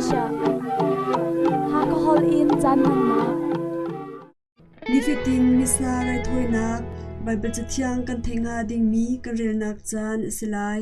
Asia. Hakha holh in caan hmannak. Nifatin Missa raithawinak Baibal Cathiang kan theih hnga dingmi kan relnak caan a si lai.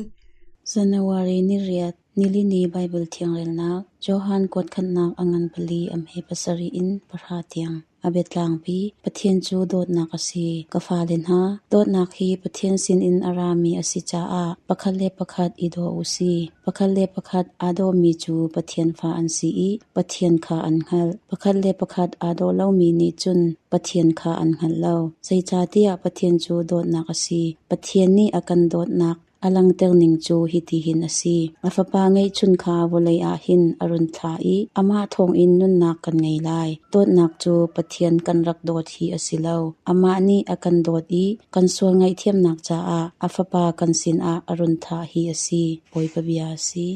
January ni riat, nilini Baibal Thiang relnak, Johan kuatkhatnak a ngan pali a hme pasarih in pahra tiang. A biatlangpi, Pathian cu dawtnak a si. Ka fale hna, dawtnak hi Pathian sinin a rami a si caah pakhat le pakhat i daw u si. Pakhat le pakhat aa dawmi cu Pathian fa an si i Pathian kha an hngalh. Pakhat le pakhat aa daw lomi nih cun Pathian kha an hngal lo. Zeicahtiah Pathian cu dawtnak a si. Pathian nih a kan dawtnak a langhter ning cu hitihin a si. A Fapa ngeihchun kha vawlei ah hin a run thlah i amah thawngin nunnak kan ngei lai. Dawtnak cu Pathian kan rak dawt hi a si lo. Amah nih a kan dawt i kan sual ngaihthiamnak caah a Fapa kan sinah a run thlah hi a si. Bawipa bia a si.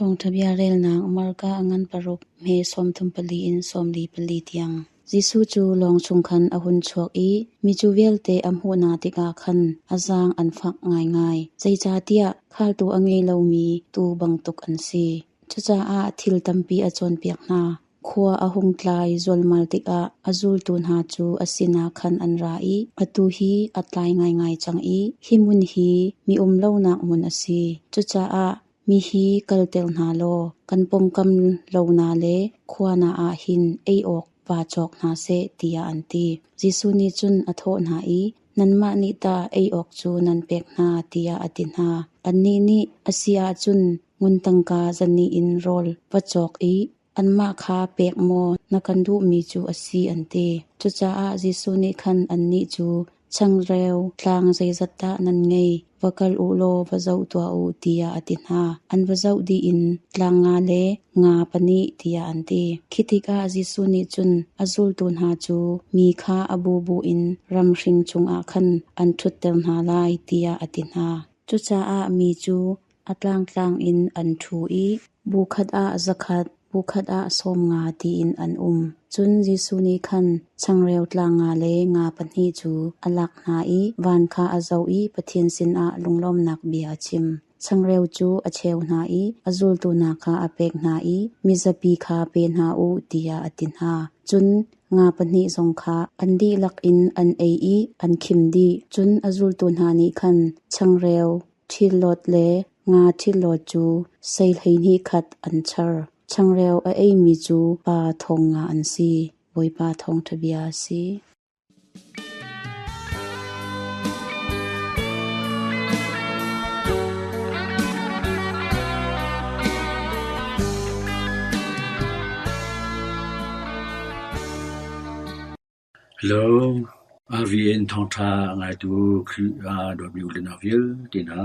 Thawngṭha bia relnak Marka a ngan paruk, hme sawmthum pali in sawmli pali tiang. Jesuh cu lawng chung khan a hun chuak i mi cu vialte a hmuh hna tikah khan a zaang an fak ngaingai, zeicahtiah khaltu a ngei lomi tuu bantuk an si. Cucaah thil tampi a cawnpiak hna. Khua a hung tlai zualmal tikah a zultu hna cu a sinah khan an ra i atu hi a tlai ngaingai cang i hi hmun hi mi um lonak hmun a si. Cucaah mi hi kalter hna law kan pawngkam lo na le khua na ah hin ei awk vaa cawk hna seh, tiah an ti. Jesuh nih cun a thawh hna i, Nanmah nih tah ei awk cu nan pek hna, tiah a ti hna. Annih nih, A si ahcun ngun tangka zahnih in rawl va cawk i anmah kha pek maw na kan duhmi cu a si, an ti. Cucaah Jesuh nih khan annih cu, Changreu tlang zeizat dah nan ngei? Va kal u law va zoh tuah u, tiah a ti hna. An va zoh dih in tlang nga le nga pahnih tiah an ti. Khi tikah Jesuh nih cun a zultu hna cu mi kha a bubu in ramhring chungah khan an ṭhutter hna lai tiah a ti hna. Cucaah mi cu a tlangtlang in an ṭhu i bu khat ah zakhat, bu khat ah sawm nga tiin an um. Cun Jesuh nih khan changreu tlang nga le nga pahnih cu a lak hna i van kha a zoh i Pathian sinah lunglawmhnak bia a chim. Changreu cu a cheu hna i a zultu hna kha a pek hna i mizapi kha pe hna u tiah a ti hna. Cun nga pahnih zong kha an dihlak in an ei i an khim dih. Cun a zultu hna nih khan changreu ṭhillawt le nga ṭhillawt cu sei hleihnih khat an char. Changreu a eimi cu pa thong nga an si. Bawipa thawngṭha bia a si. Hello, RVN thawngṭha a ngaitu Khrih ah dawtmi u le nau vialte hna,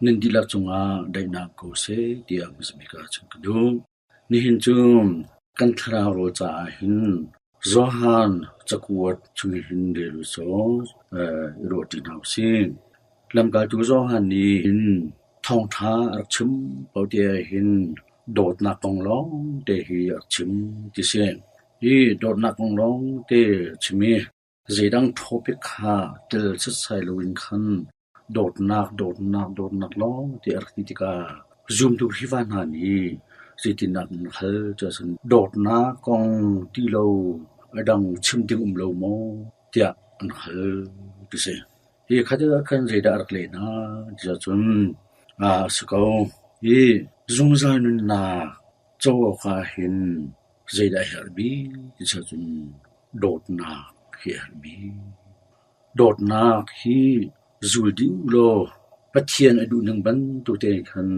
nan dihlak cungah daihnak ko seh tiah hmasabik ah chim ka duh. Nihin cu kan thlarau rawl caah hin Johan cakuat chung hin rel u sawh i ruahṭi hna usih. Lamkaltu Johan nih hin thawngṭha a rak chim ko ti ahhin dawtnak kong lawngte hi a rak chim ti si. Hi dawtnak kong lawngte a chim i zeidang topic kha tel setsai loin khan dawtnak, dawtnak, dawtnak lawngte a rak ti tikah zumtu Khrihfa hna nih zeitindah nan hal tiah cun dawtnak kong ti lo a dang chim ding um lo maw tiah an hal ti si. Hi khat ah khan zeidah a rak leh hna tiah cun a si ko. Hi zungzal nunnak co awkah hin zeidah a herh bik ti cun dawtnak hi a herh bik. Dawtnak hi zul dih u law Pathian a duhning bantuk tein khan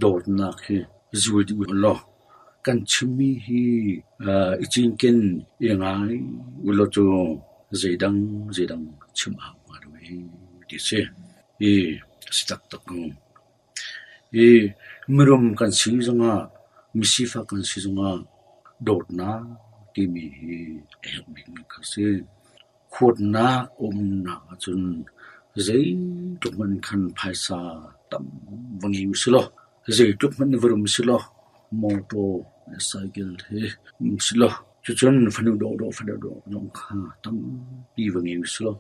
dawtnak hi zul dih u law kan chimmi hi i cinken i ngai u law cu zeidang zeidang chim a hau hnga lo ee ti a si. Hi a si taktak ko. Hi mirum kan si zongah misifak kan si zongah dawtnak timi hi a herh bikmi kha a si. Huatnak umnak ahcun zeitluk hmanh khan phaisa tam va ngei u silaw, zeitluk hmanh va rum silaw, mawtaw Cycle he silo cucun fanu dawhdawh fanu dawh zong kha tampi va ngei usih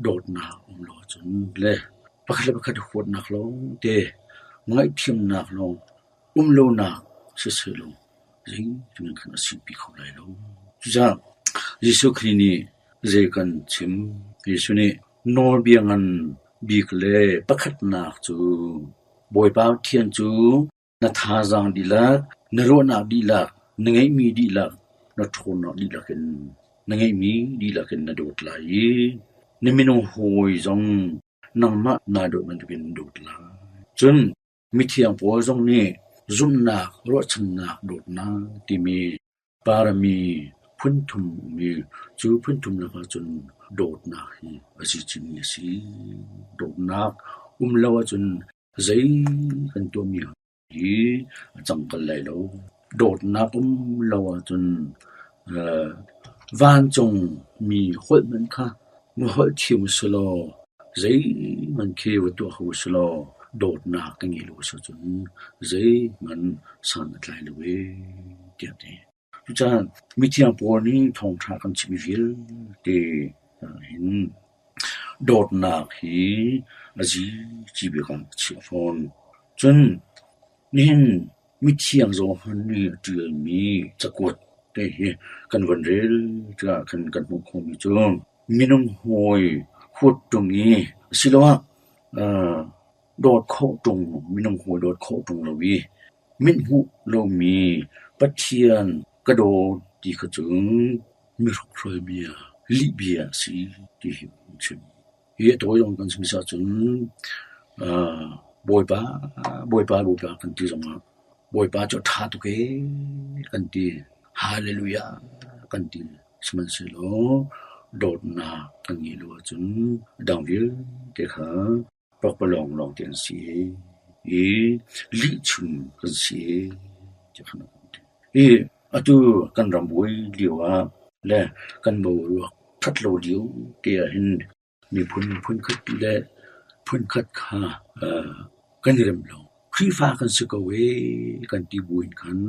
dawtnak um lo ahcun le pakhat le pakhat huatnak lawngte ngaihthiamnak lawng um lonak siseh law zeitin khan a sipi kho lai lo. Cucaah Jesuh Khrih nih zei kan chim? Jesuh nih nawlbia ngan bik le pakhatnak cu Bawipa Pathian cu na thazaang dihlak, na ruahnak dihlak, na ngeihmi dihlak, na ṭhawnnak dihlak in na ngeihmi dihlak in na dawt lai i na minung hawi zong nangmah naa dawt bantukin na dawt lai. Cun mithiang pawl zong nih zumhnak, ruahchannak, dawtnak timi parami phunthum um i cu phunthum lakah cun dawtnak hi a si chinmi a si. Dawtnak um lo ahcun Zei kan tuahmi hi a cangkal lai lo. Dawtnak um lo ahcun vancung mi holh hmanh kha va holh thiam usih zeihmanh khi va tuah kho usih law dawtnak ka ngei lo a si ahcun zeihmanh san a tlai lo ee tiah a ti. Cucaah mithiang pawl nih thawngṭha kan chimmi vialte hin dawtnak hi a zici bik ah a chiah fawn. Cun nihin mithiang Johan nih a ṭialmi cakuat te hi kan van rel tikah khan kan hmuh khawhmi cu minung hawi huat ṭung i asiloah dawt khawh ṭung, minung hawi dawt khawh ṭung lo i mithmuh lomi Pathian ka dawt ti kha cu mihrokhrol bia, lihbia a si ti hi an chim. Hi a tawi zong kan chim ahcun Bawipa, Bawipa, Bawipa kan ti zongah Bawipa cu a ṭha tuk ee kan ti. Hallelujah kan ti. Sihmanhsehlaw dawtnak kan ngeih lo ahcun a dang vialte kha Pakpalawng lawngte an si i lihchim kan si ti kha kan ti. I atu kan ram buai lio ah le kan boruak ṭhat lo lio te ahhin miphun phunkhat le phunkhat kha kan i rem lo. Khrihfa kan si ko ee kan ti buin khan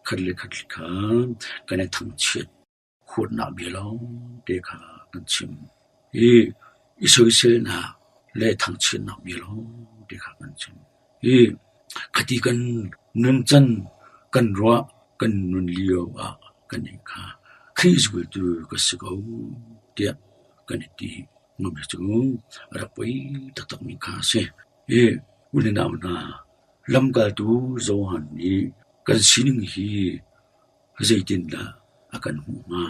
khat le khat kha kan i thangchiat. Huatnak bia lawngte kha kan chim i i soiselnak le thangchiatnak bia lawngte kha kan chim. I khati kan nuncan kan ruah kan nun lio ah kan nih kha Khrih zultu ka si ko tiah kan i ti ngam hi cu a rak poi taktakmi kha a si. I u le nau hna, lamkaltu Johan nih kan sining hi Zeitindah a kan hmuh hnga?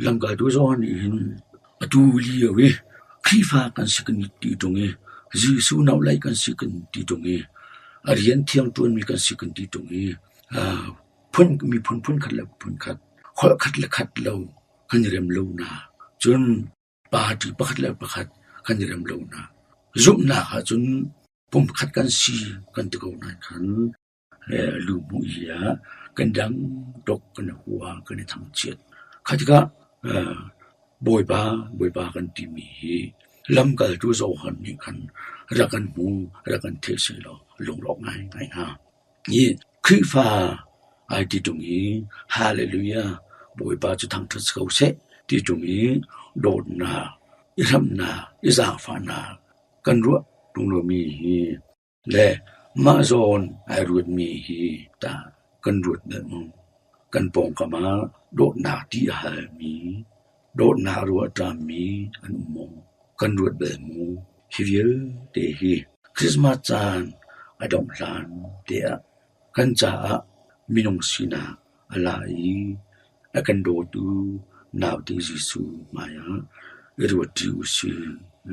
Lamkaltu Johan nih hin atu lio i Khrihfa kan si kan ti ṭung i Jesuh naulei kan si kan ti ṭung i a rian thiang ṭuanmi kan si kan ti ṭung i phun miphun phunkhat le phunkhat, holh khat le khat lo kan i rem lonak, cun party pakhat le pakhat kan i rem lonak, zumhnak ahcun pumkhat kan si kan ti ko nain khan Luhmuh hi ah kan dang tuk, kan i hua, kan i thangchiat. Kha tikah Bawipa, Bawipa kan timi hi lamkaltu Johan nih khan rak kan hmu, rak kan theih sehlaw lungrawk ngaingai hnga. Hi Khrihfa ai ti ṭung i Hallelujah, Bawipa cu thangṭhat si ko seh ti ṭung i dawtnak, i hramhnak, i zaangfahnak kan ruah ṭung lomi hi Le mah zawn ai ruatmi hi tah kan ruat bal maw? Kan pawngkam ah dawtnak ti a halmi, dawtnak ruah a ṭammi an um maw? Kan ruat bal maw? Hi vialte hi Christmas caan a dongh hlan te ah kan caah minung sinak a la i a kan dawtu naute Jesuh hmaiah i ruat ṭi usih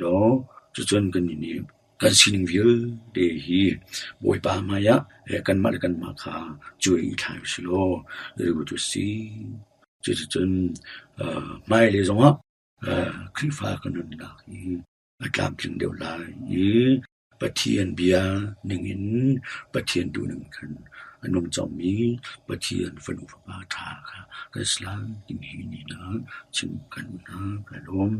law cucun kannih nih Kan sining vialte hi Bawipa hmaiah kanmah le kanmah kha cuai i thlai usih law lut usih. Cuticun hmailei zongah Khrihfa kan nunnak hi a tlamtling deuh lai i Pathian bia ningin Pathian duhning khan a nung cangmi Pathian fanu fapa ṭha kha kan si lai timi hi ni hna chim kan duh hna. Kai lawm.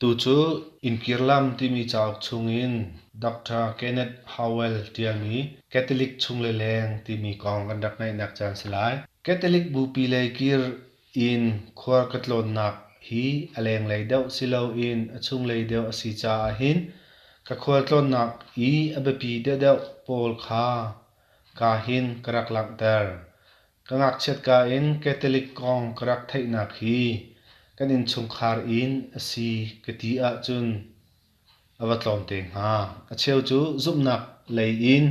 Tucu Innkir Lam timi cauk chungin Doctor Kenneth Howell ṭialmi Catholic chung le leng timi kong kan rak ngaihnak caan si lai. Catholic bupi lei kir in khual ka tlawnnak hi a lenglei deuh si loin a chunglei deuh a si caah hin ka khualtlawnnak i a biapi deuhdeuh pawl kha ka hin ka rak langhter. Ka ngakchiat ka in Catholic kong ka rak theihnak hi kan innchungkhar in a si ka ti ahcun a va tlawm te hnga. A cheu cu zumhnak lei in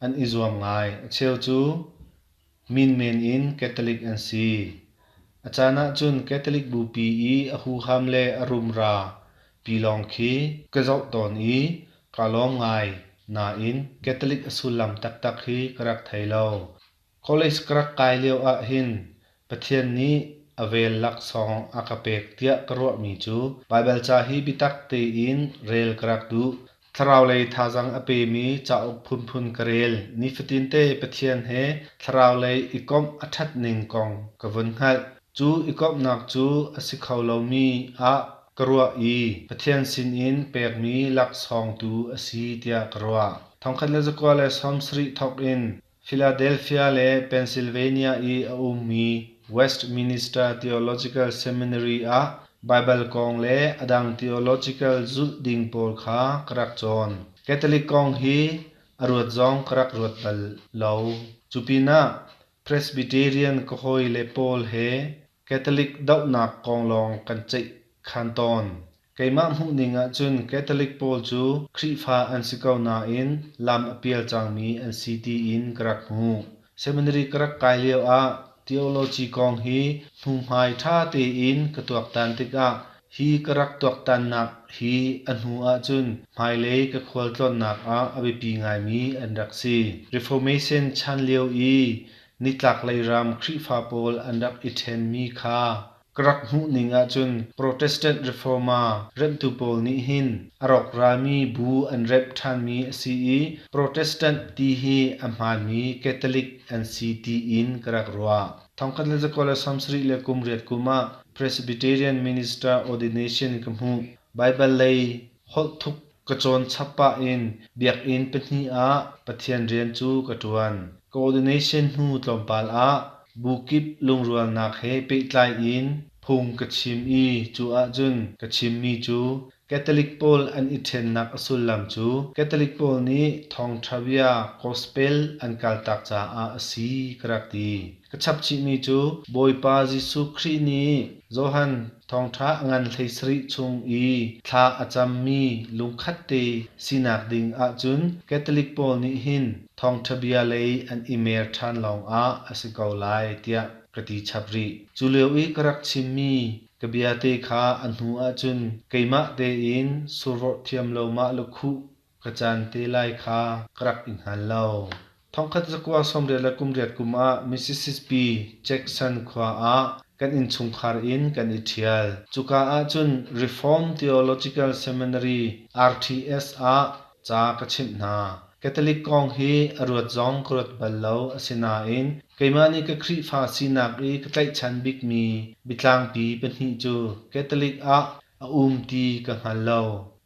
an i zuam ngai. A cheu cu min men in Catholic an si. A caan ahcun Catholic bupi i a huham le a rumra pi lawng khi ka zoh tawn i kaa lawm ngai nain Catholic a sullam taktak hi ka rak thei lo. College ka rak kai lio ahhin Pathian nih a vel laksawng a ka pek tiah ka ruahmi cu Baibal ca hi biatak tein rel ka rak duh. Thlarau lei thazaang a pemi cauk phunphun ka rel. Nifatinte Pathian he thlarau lei i komh a ṭhat ning kong ka vun hngalh. Cu i komhnak cu a si kho lomi ah ka ruah i Pathian sinin pekmi laksawng tu a si tiah ka ruah. 1970 thawk in Philadelphia le Pennsylvania i a ummi Westminster Theological Seminary ah Baibal kong le a dang theological zulh ding pawl kha ka rak cawn. Catholic kong hi a ruat zong ka rak ruat bal lo. Cu pinah Presbyterian ka hawile pawl he Catholic dohnak kong lawng kan ceih khan tawn. Keimah hmuhning ahcun Catholic pawl cu Khrihfa an si ko nain lam a pial cangmi an si tiin ka rak hmuh. Seminary ka rak kai lio ah theology kong hi hnuhmai ṭha tein ka tuaktan tikah hi ka rak tuaktannak hi a hnu ahcun hmailei ka khualtlawnnak ah a biapi ngaimi an rak si. Reformation chan lio i nitlaklei ram Khrihfa pawl an rak i ṭhenmi kha Ka rak hmuhning ahcun Protestant Reformer remhtu pawl nih hin a rawkralmi bu an remh ṭhanmi a si i Protestant ti hi a hmaanmi Catholic an si tiin ka rak ruah. 1978 kum ah Presbyterian Minister Ordination ka hmuh. Baibal lei holh thuk ka cawn chap pah in biakinn pahnih ah Pathian rian cu ka ṭuan. Ka ordination hnu tlawmpal ah bu kip lungrualnak he pehtlai in phung ka chim i cu ahcun ka chimmi cu Catholic pawl an i ṭhennak a sullam cu Catholic pawl nih thawngṭha bia gospel an kaltak caah a si ka rak ti. Ka chap chihmi cu Bawipa Jesuh Khrih nih Johan Thawngṭha a ngan 17 chung i thla a cammi lungkhatte sinak ding ahcun Catholic pawl nih hin thawngṭha bia lei an i mer ṭhan lawngah a si ko lai tiah ka ti chap rih. Cu lio i ka rak chimmi ka bia te kha a hnu ahcun keimah tein survorh thiam lo mah lukhuh ka caan te lai kha ka rak i hngal lo. 1988 kum ah Mississippi, Jackson khua ah kan innchungkhar in kan i ṭhial. Cuka ahcun Reformed Theological Seminary RTS ah ca ka chimh hna. Catholic kong hi a ruat zong ka ruat bal lo. Asinain keimah nih ka Khrihfa sinak i ka tlaihchan bikmi biatlangpi pahnih cu Catholic ah a um ti ka hngal lo.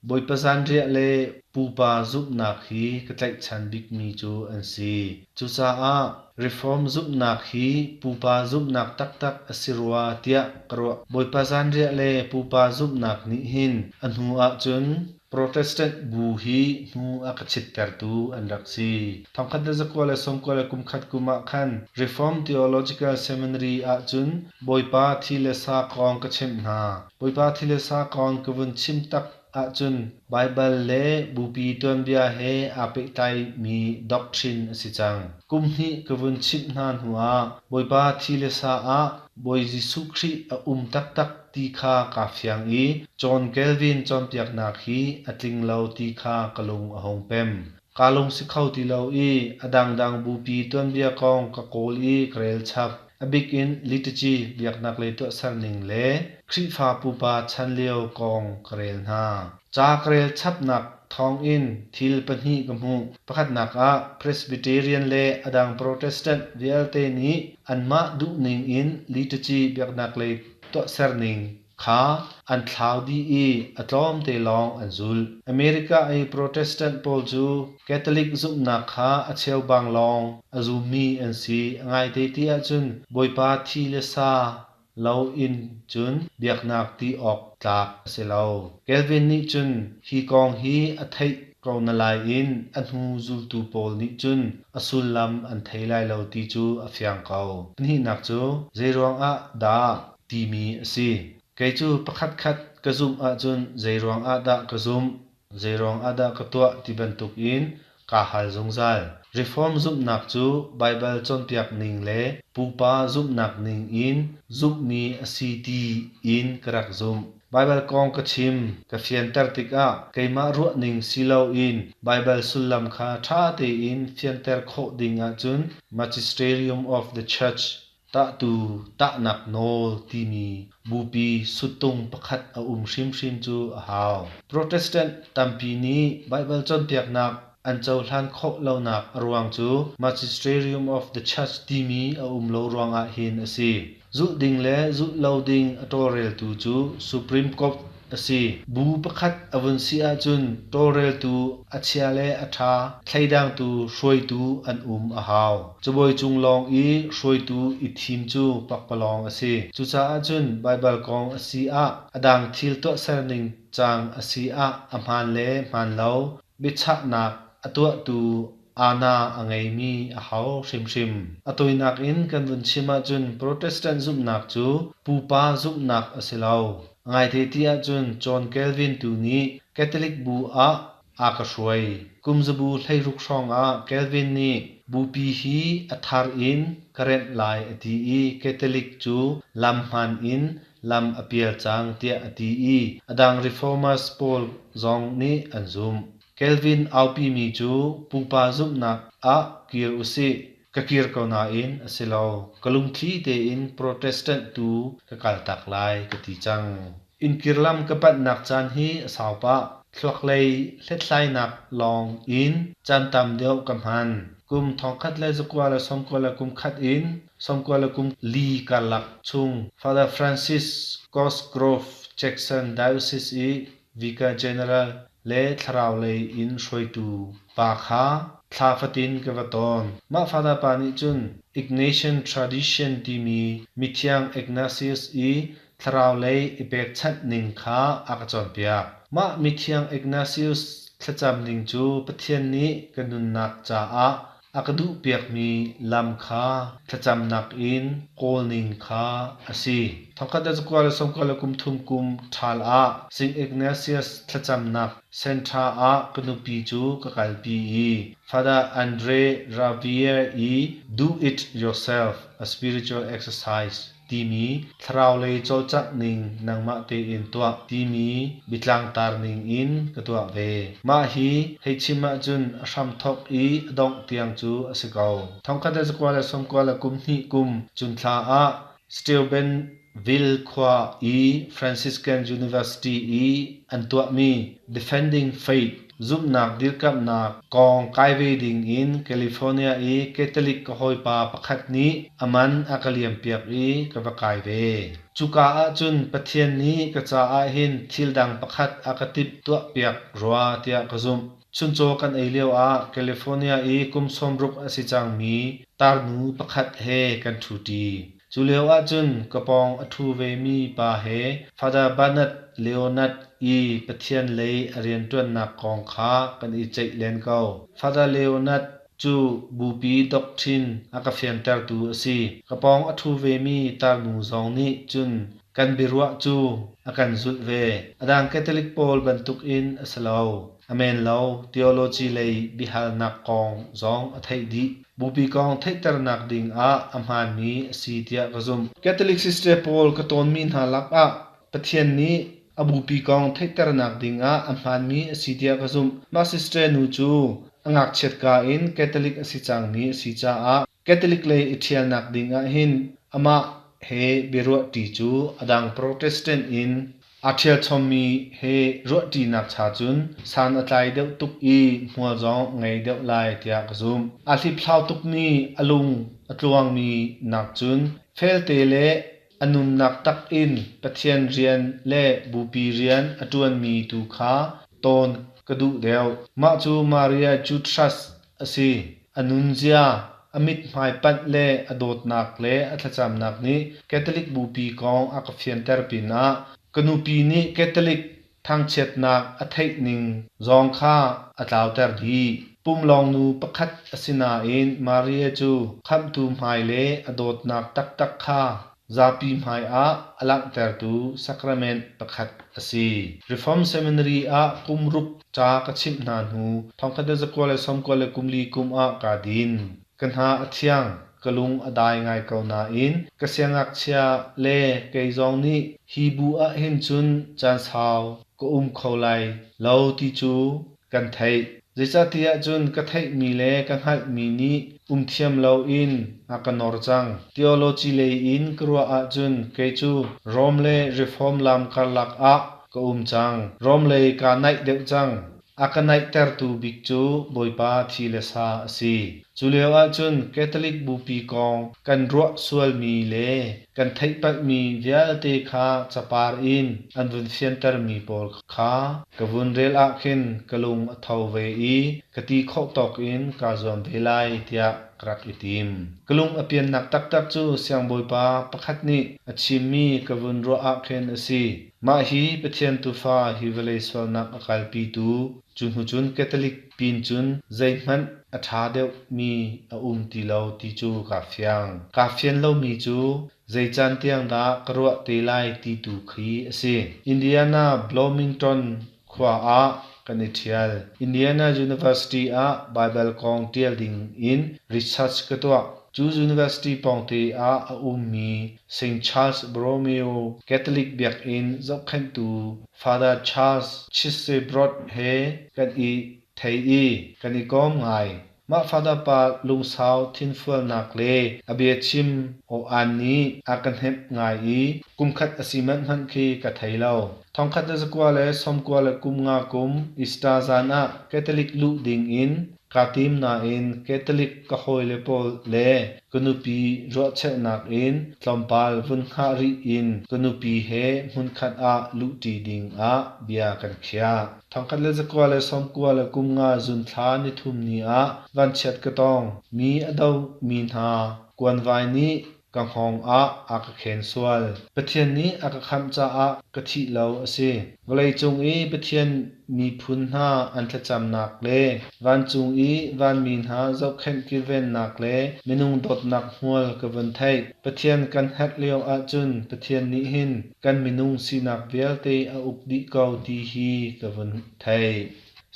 Bawipa zanriah le pupa zumhnak hi ka tlaihchan bikmi cu an si. Cucaah Reform zumhnak hi pupa zumhnak taktak a si rua tiah ka ruah. Bawipa zanriah le pupa zumhnak nih hin a hnu ahcun Protestant bu hi hnu a ka chittertu an rak si. 1991 kum ah khan Reform Theological Seminary ahcun Bawipa thi le sa kong ka chimh hna. Bawipa thi le sa kong ka vun chim tak ahcun Baibal le Bupi tuanbia he aa pehtlaimi doctrine a si cang. Kum hnih ka vun chimh hna hnuah Bawipa thi le sa ah Bawi Jesuh Khrih a um taktak ti kha kaa fiang i John Calvin cawnpiaknak hi a tling lo ti kha ka lung a hung pem. Kaa lungsi kho ti lo i a dangdang Bupi tuanbia kong ka kawl i ka rel chap. A bik in liturgy biaknak lei tuahserning le Khrihfa pupa chan lio kong ka rel hna. Ca ka rel chapnak thawngin thil pahnih ka hmuh. Pakhatnak ah Presbyterian le a dang Protestant vialte nih anmah duhning in liturgy biaknak lei tuahserning. kha an thlau dih i a tlawmte lawng an zulh. America i Protestant pawl cu Catholic zumhnak kha a cheubang lawng a zummi an si. A ngaite ti ahcun Bawipa thi le sa lo in cun biaknak ti awk tlak a si lo. Calvin nih cun hi kong hi a theih ko na lai in a hnu zultu pawl nih cun a sullam an thei lai lo ti cu a fiang ko. Pahnihnak cu zeiruang ah dah timi a si. Kei cu pakhatkhat ka zumh ahcun zeiruang ah dah ka zumh, zeiruang ah dah ka tuah ti bantuk in kaa hal zungzal. Reform zumhnak cu Baibal cawnpiak ning le pupa zumhnak ning in zumhmi a si ti in ka rak zumh. Baibal kong ka chim, ka fianter tikah keimah ruahning si loin Baibal sullam kha ṭha tein fianter khawh ding ahcun Magisterium of the Church Tahtu tahnak nawl timi bupi suttung pakhat a um hrimhrim cu a hau. Protestant tampi nih Baibal cawnpiaknak an cohlan khawh lonak a ruang cu Magisterium of the Church timi a um lo ruangah hin a si. Zulh ding le zulh lo ding a tawlreltu cu Supreme Court a si. Bu pakhat a vun si ahcun tawlreltu a chia le a ṭha thleidangtu hruaitu an um a hau. Cabuai cung lawng i hruaitu i thim cu pakpalawng a si. Cucaah cun Baibal kong a si ah, a dang thil tuahser ning cang a si ah a hmaan le hmaan lo biachahnak a tuahtu aana a ngeimi a hau hrimhrim. A tawinak in kan vun chim ahcun Protestant zumhnak cu pupa zumhnak a si lo. A ngaite ti ahcun John Calvin tu nih Catholic bu ah a ka hruai. Kum zabu 16 hrawngah Calvin nih bupi hi a thar in ka remh lai a ti i Catholic cu lam hmaan in lam a pial cang tiah a ti i a dang Reformers pawl zong nih an zumh. Calvin aupimi cu pupa zumhnak ah kir usih, ka kir ko nain a si lo, ka lungthli tein Protestant tu ka kaltak lai ka ti cang. Innkir lam ka panhnak caan hi a sau pah. Thluaklei hlethlainak lawng in caan tam deuh ka hman. Kum 1991 in 94 karlak chung Father Francis Cosgrove Jackson Diocese i Vicar General le thlarau lei in hruaitu pa kha thla fatin ka va tawn. Mah Father pa nih cun Ignatian Tradition timi mithiang Ignatius i thlarau lei i pekchanh ning kha a ka cawnpiak. Mah mithiang Ignatius thlacam ning cu Pathian nih ka nunnak caah a ka duhpiakmi lam kha thlacamnak in kawl ning kha a si. Thongkhat le zakua le sawmkua le kum thum kum ṭhal ah Saint Ignatius thlacamnak center ah ka nupi cu ka kalpi i Father Andre Ravier i Do It Yourself, a Spiritual Exercise timi thlaraulei cawlcangh ning nangmah tein tuah timi biatlangtar ning in ka tuah ve. Mah hi hei chim ahcun a hramthawk i a dongh tiang cu a si ko. Thongkhat le zakua le sawmkua le kum hnih kum cun thla ah Steubenville khua i Franciscan University i an tuahmi Defending Faith zumhnak dirkamhnak kong kai ve ding in California i Catholic ka hawipa pakhat nih a man a ka liampiak i ka va kai ve. Cuka ahcun Pathian nih ka caah hin thil dang pakhat a ka timhtuahpiak rua tiah ka zumh. Chuncaw kan ei lioah California i kum 60 a si cangmi tarnu pakhat he kan ṭhuṭi. Cu lio ahcun ka pawng a ṭhu vemi pa he Father Bernard Leonard i Pathian lei a rianṭuannak kong kha kan i ceih len ko. Father Leonard cu bupi doctrine a ka fiantertu a si. Ka pawng a ṭhu vemi tarnu zong nih cun kan biaruah cu a kan zulh ve. A dang Catholic pawl bantukin a si lo. A men lo, theology lei biahalnak kong zong a theih dih. Bupi kong theihternak ding ah a hmaanmi a si tiah ka zumh. Catholic sister pawl ka tawnmi hna lakah Pathian nih a bupi kong theihternak ding ah a hmaanmi a si tiah ka zumh. Mah sister nu cu a ngakchiat ka in Catholic a si cangmi a si caah Catholic lei i ṭhialnak ding ah hin amah he biaruahṭi cu a dang Protestant in Aa ṭhial chommi he ruahṭinak cha cun san a tlai deuh tuk i hmual zong a ngei deuh lai tiah ka zumh. Aa hliphlau tukmi a lung a tluangmi nakcun felte le A nunnak tak in Pathian rian le bupi rian a ṭuanmi tu kha tawn ka duh deuh. Mah cu Maria Jutras a si. A nunzia, a mithmai panh le a dawtnak le a thlacamnak nih Catholic bupi kong a ka fianter pinah ka nupi nih Catholic thangchiatnak a theih ning zong kha a tlauter dih. Pumlawng nu pakhat a si nain Maria cu Khamhtu hmai le a dawtnak taktak kha zapi hmai ah a langhtertu sacrament pakhat a si. Reform Seminary ah kum ruk ca ka chimh hna hnu 1994 kum ah kaa din. Ka hna a thiang, ka lung a dai ngai ko nain ka siangngakchia le kei zong nih hi bu ah hin cun caan sau ka um kho lai lo ti cu kan theih. Zeicahtiah cun ka theihmi le ka hngalhmi nih um thiam loin a ka nor cang. Theology lei in ka ruah ahcun kei cu Rome le Reform lam karlak ah ka um cang. Rome lei kaa naih deuh cang. A ka naihtertu bik cu Bawipa thi le sa a si. Cu lio ahcun Catholic bupi kong kan ruah sualmi le kan theihpalhmi vialte kha capar in an vun fiantermi pawl kha ka vun rel ah khin ka lung a tho ve i ka ti khawh tawk in kaa zuam ve lai tiah ka rak i tim. Ka lung a piannak taktak cu siangbawipa pakhat nih a chimmi ka vun ruah ah khin a si. Mah hi Pathian Tuufa hi vawlei sualnak a kalpitu, cu hnu cun Catholic pin cun zeihmanh a ṭha deuhmi a um ti lo ti cu kaa fiang. Kaa fian lomi cu zei caan tiang dah ka ruah te lai ti tu khi a si. Indiana Bloomington khua ah kan i ṭhial. Indiana University ah Baibal kong ṭial ding in research ka tuah. Cu university pawngte ah a ummi St. Charles Borromeo Catholic biakinn zohkhenhtu Father Charles Chesebrough he kan i thei i kan i kom ngai. Mah Father pa lungsau thinfualnak le a biachim aw-aan nih a ka hnemh ngai i kumkhat a si manh hmanh khi ka thei lo. 1995 kum Easter zan ah Catholic luh ding in kaa tim nain Catholic ka hawile pawl le ka nupi ruahcheuhnak in tlawmpal vun hngah rih in ka nupi he hmunkhat ah luhṭi ding ah bia kan khiah. 1995 Zunthla nithum ni ah vanchiat ka tong. Mi a domi hna kuanvai nih ka hngawng ah a ka khen sual. Pathian nih a ka khamh caah ka thih lo a si. Vawleicung i Pathian miphun hna an thlacamnak le vancung i vanmi hna zohkhenh kilvennak le minung dawtnak hmual ka vun theih. Pathian kan herh lio ahcun Pathian nih hin kan minung sinak vialte a uk dih ko ti hi ka vun theih.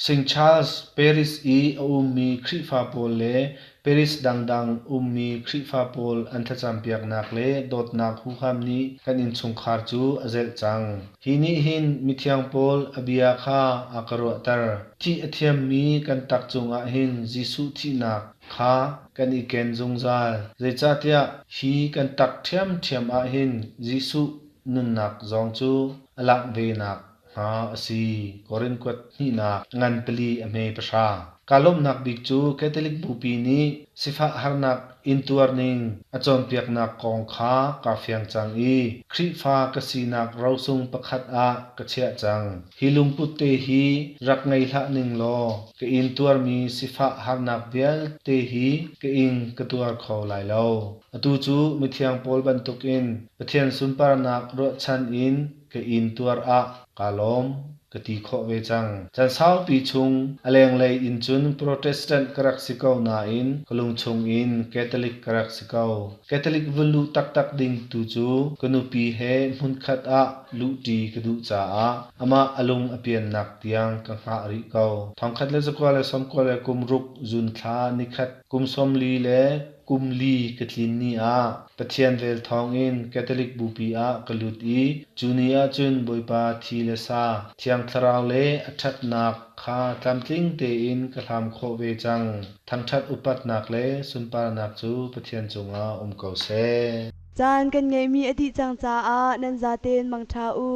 St. Charles Paris i a ummi Khrihfa pawl le Paris dangdang ummi Khrihfa pawl an thlacampiaknak le dawtnak huham nih kan innchungkhar cu a zelh cang. Hi nih hin mithiang Paul a bia kha a ka ruahter. Thih a thiammi kan tak cungah hin Jesuh thihnak kha kan i ken zungzal. Zeicahtiah hi kan tak ṭhiamṭhiam ah hin Jesuh nunnak zong cu a langh venak hnga a si. Korin kuat hnihnak ngan pali a hme pahra. Kaa lawmhnak bik cu Catholic Bupi nih sifah harnak intuar ning a cawnpiaknak kong kha kaa fiang cang i Khrihfa ka sinak rosung pakhat ah ka chiah cang. Hi lungput te hi rak ngei hlah ning law ka intuarmi sifah harnak vialte hi ka ing ka tuar kho lai lo. Atu cu mithiang Paul bantukin Pathian sunparnak ruahchan in ka intuar ah kaa lawm ka ti khawh ve cang. Caan saupi chung a lenglei in cun Protestant ka rak si ko nain ka lungchung in Catholic ka rak si ko. Catholic vun luh taktak ding tu cu ka nupi he hmunkhat ah luhṭi ka duh caah amah a lung a piannak tiang ka hngah rih ko. 1996 June thla nikhat kum 40 le kum li ka tlin ni ah Pathian vel thawngin Catholic Bupi ah ka lut i cu ni ahcun Bawipa thi le sa, Thiang Thlarau le a ṭhatnak kha tlamtling tein ka hlam khawh ve cang. Thangṭhat upatnak le sunparnak cu Pathian cungah um ko seh. Caan kan ngeihmi a dih cang caah nan zaten mangṭha u.